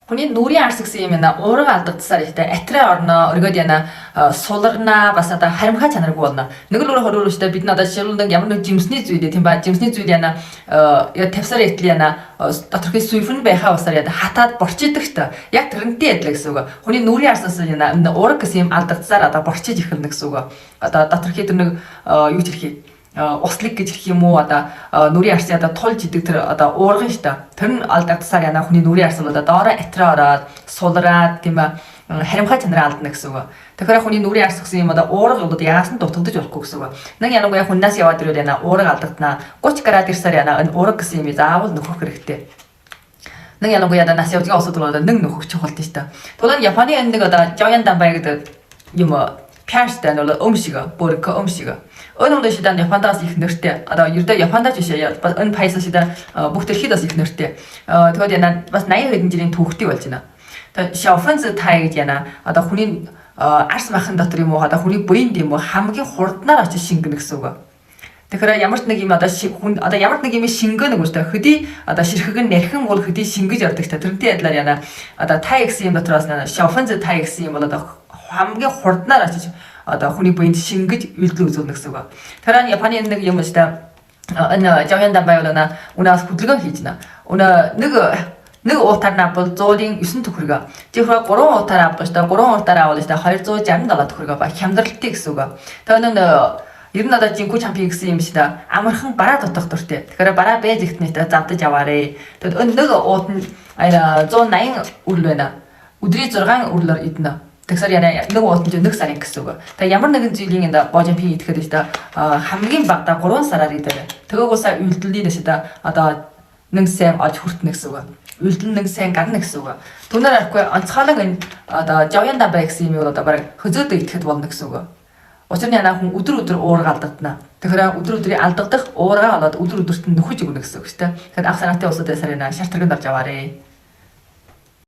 Хүний нүрийн арс гэсэн юм яна уурга алдагдсаар ихтэй атраа орно, өргөд яна суларнаа, бас одоо харимхай чанаргүй болно. Нэг л өөр хороор өштэй бид надад жишээлбэл ямар нэг жимсний зүйл тийм ба жимсний зүйл яна я тавьсаар итэл яна доторхын суйфэн байхаа усаар яна хатаад борчидаг та. Яг тэрнтэй адил гэсэн үг. Хүний нүрийн арсаас яна уурга гэсэн юм алдагдсаар одоо борчиж эхэлнэ гэсэн үг. Одоо доторхын тэр нэг юу ч хэлхий услыг гэж хэлэх юм уу, одоо нүрийн арсын одоо тулж идэг тэр одоо уурган шүү дээ. Тэр нь алдагдсаар яна хүний нүрийн арсан одоо доороо атраа ороод сулраад тийм ээ харимхай чанараа алдна гэсэн үг. Тэгэхээр хүний нүрийн арс гэсэн юм одоо уурга бол яасан дутагдаж болохгүй гэсэн үг. Нэг янаггүй хүннээс яваад ирвэл яна уурга алдагдана. 30 градус ирсээр яна энэ уурга гэсэн юм заавал нөхөх хэрэгтэй. Нэг янаггүй яна нас явж байгаа улсууд бол нэг нөхөх чухал тийм шүү дээ. Тэгвэл Японы энэ нэг одоо Жоян Дамбай гэдэг юм пянштай нь бол өм шиг бөрк өм шиг. Энэ бол шидан Япондаас их нэртэй. Одоо ердөө Япондаач биш бас энэ пайсан шидан бүх дэлхийд бас их нэртэй. Тэгэхээр яна бас 80 хэдэн жилийн түүхтэй болж байна. Тэгээ Xiaofenzi тай гэж яна одоо хүний арс махан дотор юм уу одоо хүний буянд юм уу хамгийн хурднаар очиж шингэнэ гэсэн үг. Тэгэхээр ямар ч нэг юм одоо хүн одоо ямар ч нэг юм шингэнэ гэж та хөдий одоо ширхэг нь нархин бол хөдий шингэж ордог та. Тэрнтэй адилаар яна одоо тай гэсэн юм дотроос Xiaofenzi тай гэсэн юм бол одоо хамгийн хурднаар очиж одоо хүний буянд шингэж үйлдэл үзүүлнэ гэсэн үг. Тэр нь Японы нэг юм шүү дээ. Энэ Жавяндан байлаа үнээс хөдөлгөөн хийж нэ. Үнэ нэг уутаар авбал 109 төгрөгөө. Тэгэхээр 3 уутаар авбал шүү дээ. 3 уутаар авбал шүү дээ 267 төгрөгөө ба хямдралтай гэсэн үг. Тэр нь ер нь одоо жинкүү чампион гэсэн юм шүү дээ. Амархан бараа дутах дуртай. Тэгэхээр бараа байж ихтнийтэй завдаж аваарэ. Тэгэд нэг уут нь 180 үрл байна. Өдрийн 6 үрлээр идэнэ. Тэгэхээр яна нэг уут нь нэг сарын гэсэн үг. Тэгээ ямар нэгэн зүйлийн энэ божимпи идэхэд шүү дээ хамгийн багадаа 3 сараар идэрэ. Тэгөөгөөсөө үйлдлийн шүү дээ одоо нэг сайн олж хүртэнэ гэсэн үг. Үйлдэл нэг сайн гарна гэсэн үг. Түүнээр арахгүй онцгойлон энэ одоо жавьян бай гэсэн юм одоо баг хözөөдөө идэхэд болно гэсэн үг. Учир нь яна хүн өдөр өдөр уурга алдагдана. Тэгэхээр өдөр өдрийн алдагдах уурга болоод өдөр өдөрт нь нөхөж өгнө гэсэн үг шүү дээ. Тэгэхээр анх санаатай улсууд байсаар яна шар тэргэнд орж аваарэ.